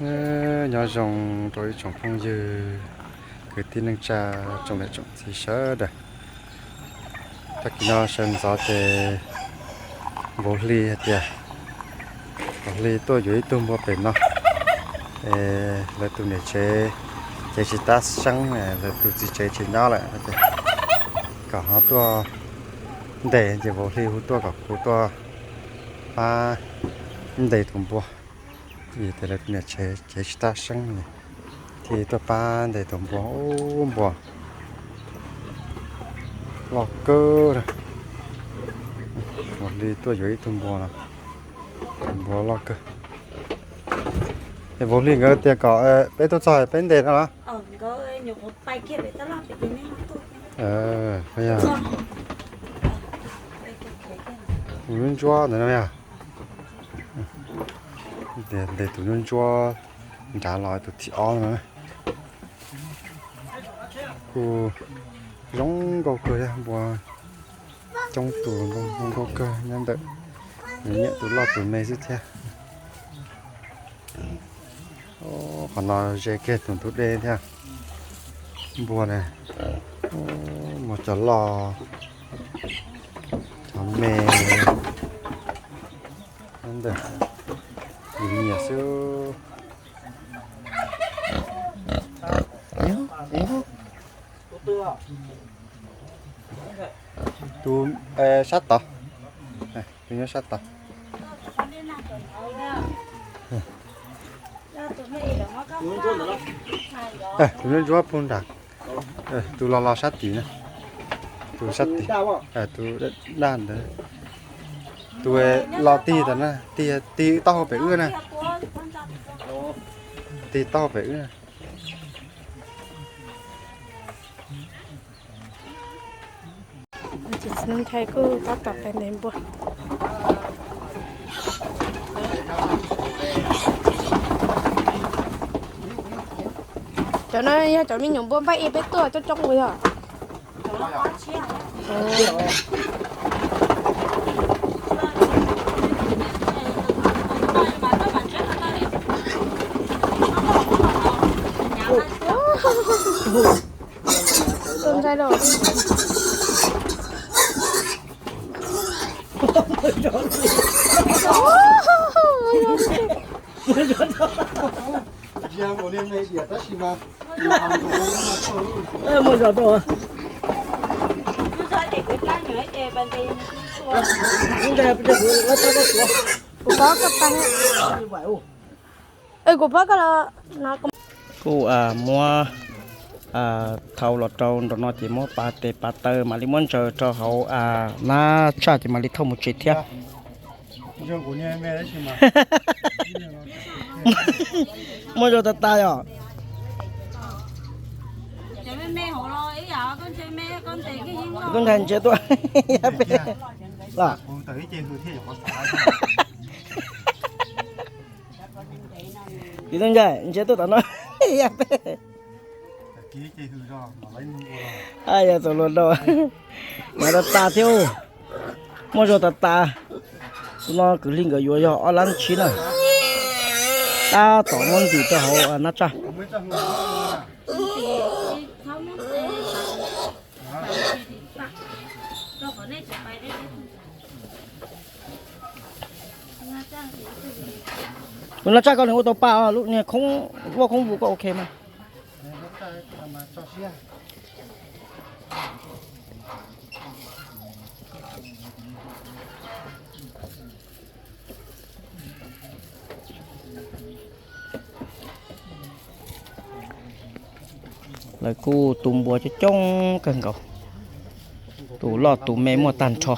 Nyob zoo rau ib tsoom phooj ywg kwv tij neej tsa, tsoom niam tsoom txiv sawv daws. Tag kis no sawv ntxov ces vauv hli hais tias vauv hli tuaj yuav ib tug npua pem no. Es lawv tus niam tsev ces tsis tab seeb, lawv tus txiv tsev tsis nyob lawm, kom ho tuaj ntes, ces vauv hli hu tuaj kom kuv tuaj pab ntes tus npua. Vim tias lawv tus niam tsev ces tsis tab seeb, thiaj tuaj pab ntes tus npua. Ub, npua loj kawg. Vauv hli tuaj yuav ib tug npua no, npua loj kawg. Es vauv hli nkawd tias kom peb tuaj txog peb ntes no los? Tus ntsuab ntsuab ntawd no yog, ntes tus ntsuab ntsuab nrad los tus thib ob no. Kuj zoo nkauj kawg thiab, npua coob tus zoo nkauj kawg nyob ntawm, nws nyiam tus loj tus me xwb thiab. Qhov no ze kiag tus ntug dej thiab. Npua na, muaj cov loj cov me ntawm, nyiam xwb. Tus sab tod, tus nyob sab tod. Tus ntsuab ntsuab puag nram, tus los los sab tid na, tus sab tid, tus daj ntawd, tus los tig tas na, tig taub hau pem wb na, tig taub hau pem wb na. Txiv Ntxhais kuj tab tom pais ntes npua. Cov no yog cov me nyuam npua npaj ib peb tuaj coob coob ua yog. Tus ntxhais los. Kuv pab koj tag. Kuv pab koj los. Kuj muab thau los rau nraum no ces muab pas tes pas taw mam li muab ntsaws rau hauv nab tsaj ces mam li thauj mus tsev thiab. Muaj zog tas tas yom. Koj ntshai ntsia tuaj peb los. Txiv Ntxhais ntsia tuaj tom no peb. Yog tus luag dau. Mas tas tas thiab. Muaj zog tas tas. Tus no kwv Hli nkawd yuav yog ob lab tsib na. Tab tom muab ntim rau hauv nab tsaj. Tus nab tsaj koj nws ua tau pa os, lub niag khoob, lub khoob vus koj ok mas. Lawv kuj tu npua coob coob kawg nkaus, tus loj tus me muaj tag nrho.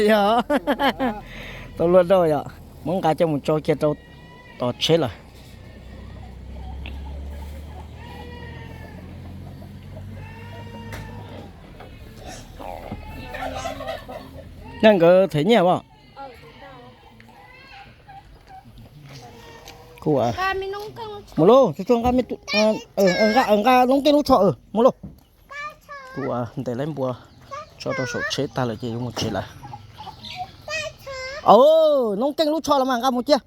Yog, tau luaj dau yom, muab nqa coj mus tso kiag rau tom tsheb lawm. Nyob nkawd them nyiaj as. Mus lauj, nqa noob tej lub tsho mus lauj. Kuv ntes lawv npua tso rau saum tsheb tag lawm ces yuav mus tsev lawm. Noob Keej lub tsho los mas nqa mus cia.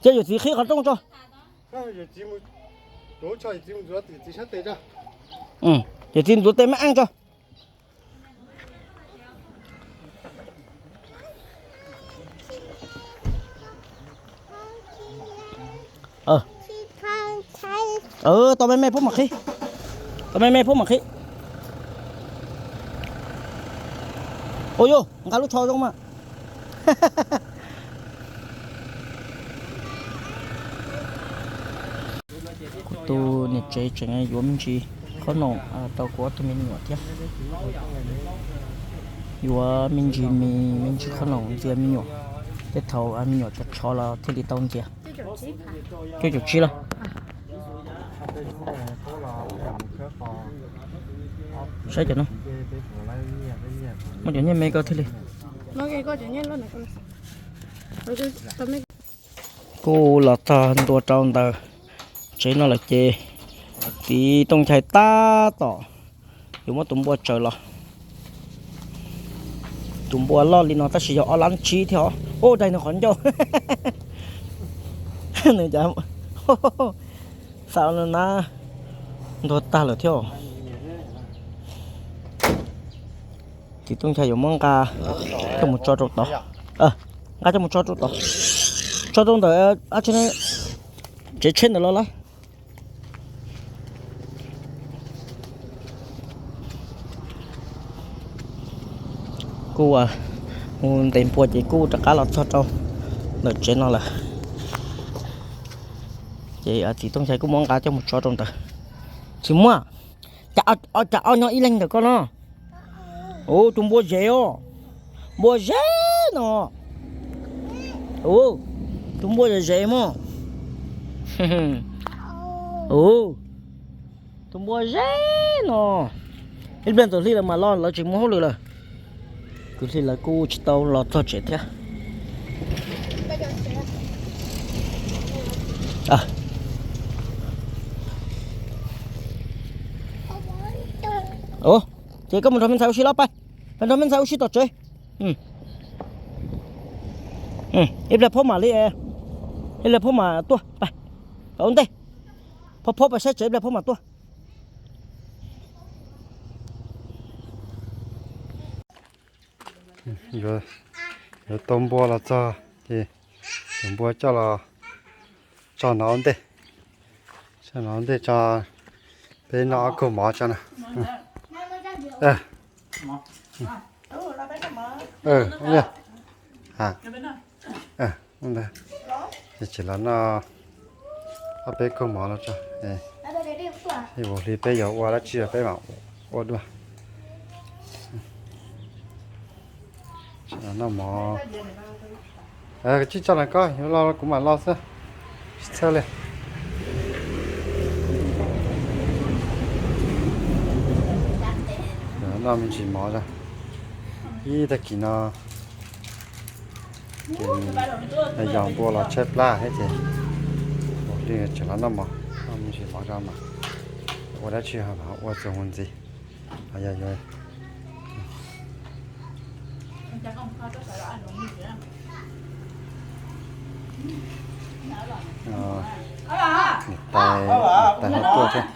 Cia yawm txiv qhib qhov rooj tso. Yawm txiv ntxuav tej me eej tso. Tau me me pub mam qhib. Tau me me pub mam qhib. Ua yuj, nqa lub tsho zoo mas. Kuv tus niam tsev tseem yuav me ntsis qhob noom rau kuv ob tug me nyuam thiab. Yuav me ntsis mis, me ntsis qhob noom ntxias me nyuam. Tej thaum me nyuam cov tshov los thiaj li tau ntxias. Cuaj caum tsib los? Saib cov no. Muaj cov nyiaj me ko thiaj li. Kuj los txog ntua rau ntawm tsev no lawm ces txiv Tooj Nchai tab tom yuav muab tus npua tsaws los. Tus npua loj li no tab sis yog ob lab tsib thiab os. Ub, daig nws qhov ncauj. Nws cas xav na, ntuag tag lawm thiab. Txiv Tooj Nchai yuav muab nqa coj mus tso rau tod. Nqa coj mus tso rau tod. Tso rau ntawm tsev tsheb ntawd los lawm. Kuj mus ntes npua ces kuj rov qab los txog rau ntawm tsev no lawm. Ces txiv Tooj Nchai kuj muab nqa coj mus tso rau ntawd. Tsis muaj, cas ob nyob ib leeg ntawm koj no? Ub, tus npua zes os. Npua zes no. Ub, tus npua zes zes mog. Ub, tus npua zes no. Ib pliag ntxuav hli lawv mam los, lawv tseem muaj hauj lwm lawm. Kwv Hli lawv kuj tsis tau los txog tsev thiab. Ces koj mus nrog me ntxhais ua si los pais, pais nrog me ntxhais ua si tom tsev. Ib pliag phob mam li, ib pliag phob mam tuaj pais. Ua ntej, phob phob pais saib tsev, ib pliag phob mam tuaj. Yuav tau npua los txog ces yuav npua coj los tso no ua ntej, tso no ua ntej tso peb noj ob kawg mov tso na. Ces tseem los noj ob peb kawg mov los tso, ib vuag hli peb yuav ua dab tsi los peb mam ua dua. Noj mov. Tsis tso los koj yuav los kuv mam los xwb, tsis txhawj li. Noj me ntsis mov tso. Ib tag kis no ces yog npua los tshaib plab thiab ces ua li tseem los noj mov, noj me ntsis mov tso mas ua dab tsi ho ua txuas mus ntxiv. Yog yuav niam tais, niam tais ho tuaj thiab.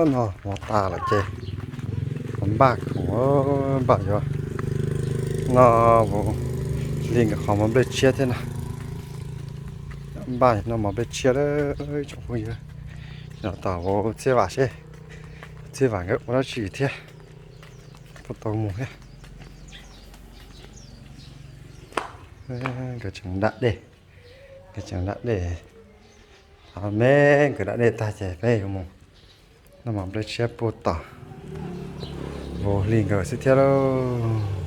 No mov tas lawm ces Npaj khoom, npaj yuav noj vauv hli nkawd qhov mov nplej tshiab thiab no. Npaj noj mov nplej tshiab lawm tsoom phooj ywg. Los tom vauv Txhiaj Vam seb Txhiaj Vam nkawd ua dab tsi thiab, puas tau mus thiab. Nkawd tseem da dej, nkawd tseem da dej. Thaum me nkawd da dej tag ces peb yuav mus noj mov nplej tshiab puag tom vauv hli nkawd xwb thiab lauj.